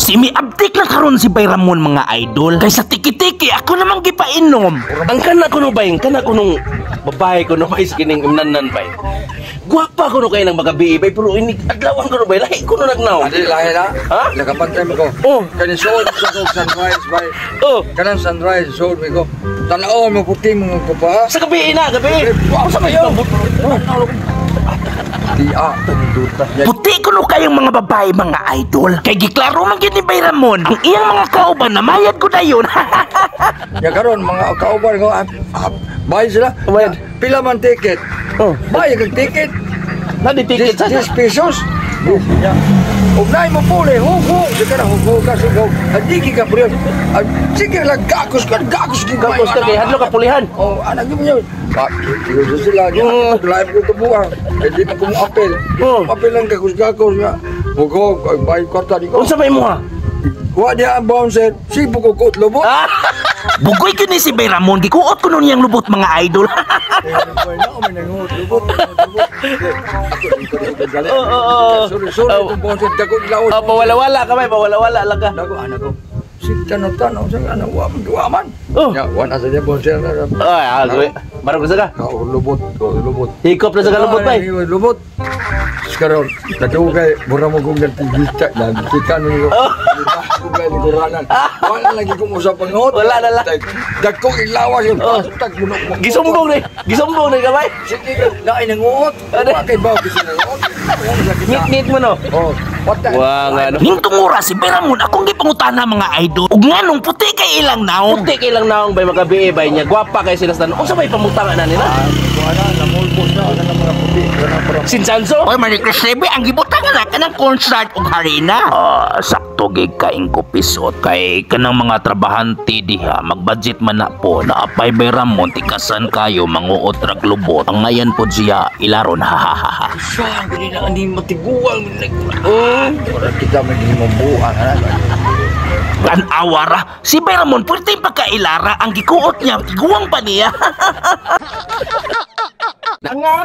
Semi-abtik na karon si Bay Ramon, mga idol. Kay sa tiki-tiki ako namang gipainom. Ang kana kuno bay, kana kunong babae kuno bay sa kining imnanan bay. Gwapa kuno kay nang magabi bay, pero ini adlaw kuno bay, lahi kuno nagnaw. Adi lahi na. Ha? Nakapantay mo ko. Oh. Kani suod sa kog sunrise bay. Oh, Kanang sunrise suod mi ko. Tan-awon mo puti mo ko pa. Sa gabi na, gabi. Wow, sa kayo? Di ah. Puti kuno kayong mga babae, mga idol. Kay giklaro man gyud ni Bay Ramon ang iyang mga kauban na mayad ko dayon. Ya karon mga kauban ko ah, ah, bayad sila. Bayad. Pila man ticket? Oh. Bayad kag ticket. Na di ticket sa 10 pesos. Ya. Ug naay mo puli, hugo, sige na hugo ka sige. Adigi ka puli. Sige lang gakos ka, gakos ka. Gakos ka kay hadlo ka pulihan. Oh, anak mo niya. Ba, tigo sa sila. Live ko tubuang. Eh, di na ko mo apel. Oh. Apel lang gakos gakos nga. Hugo, bayad kwarta di ko. Unsa may mo ha? Wa diya ang bouncer. Sibo ko kuot lubot. Ah! Bugoy gyud ni si Bay Ramon, gikuot kuno niyang lubot, mga idol. Eh, na may nanguot lubot. Lubot. Ako di ko na gali. Oo. Sorry, sorry itong bouncer. Dako laos. Oh, pawala-wala ka bay, pawala-wala lang ka. Dako anak ko. Si tanaw-tanaw sa ano, wa man wa man. Oh. Ya, wa na sa niya bouncer. Ay, ah, gawin. Barang gusto ka. Kao lubot, kao lubot. Hikop na sa kalubot bay. Ay, lubot. Sekarang, nadugay, mura mo kong nagtigita na, kita nyo. Oh. Dugay ni Kuranan. Wala lagi kong usap pangot. Wala na lang. Dagkong ilawas yun. Oh. Tag mo. Gisumbong ni. Gisumbong ni ka bay. Sige, na ay nanguot. Ano? Wa kay baw kasi nanguot. Wala sa kita. Ngit-ngit mo no. Oh, patay. Wa nga no. Ningtong oras si Bay Ramon akong gipangutana, mga idol. Ug nganong puti kay ilang naong. Puti kay lang naong bay magabi bay niya. Gwapa kay sila sa tanan. Unsa may pamutanga na nila? Ah, wala namulbos na ana mga puti. Kana para Sinsanso? Oy, Manikresebi, ang gibutangan na kanang concert og harina. Ah, sakto gig kaing ko pisot kay kanang mga trabahante diha magbudget man na po naapay Bay Ramon tikasan kayo manguot rag lubot. Pangayan po siya ilaron, ha ha ha ha. Saan ko nila ani matiguang. Oh. Wala kita maging mabuang ana. Tan-awa ra si Bay Ramon, pwerte pagkailara ang gikuot niya, tiguang pa niya. Nga.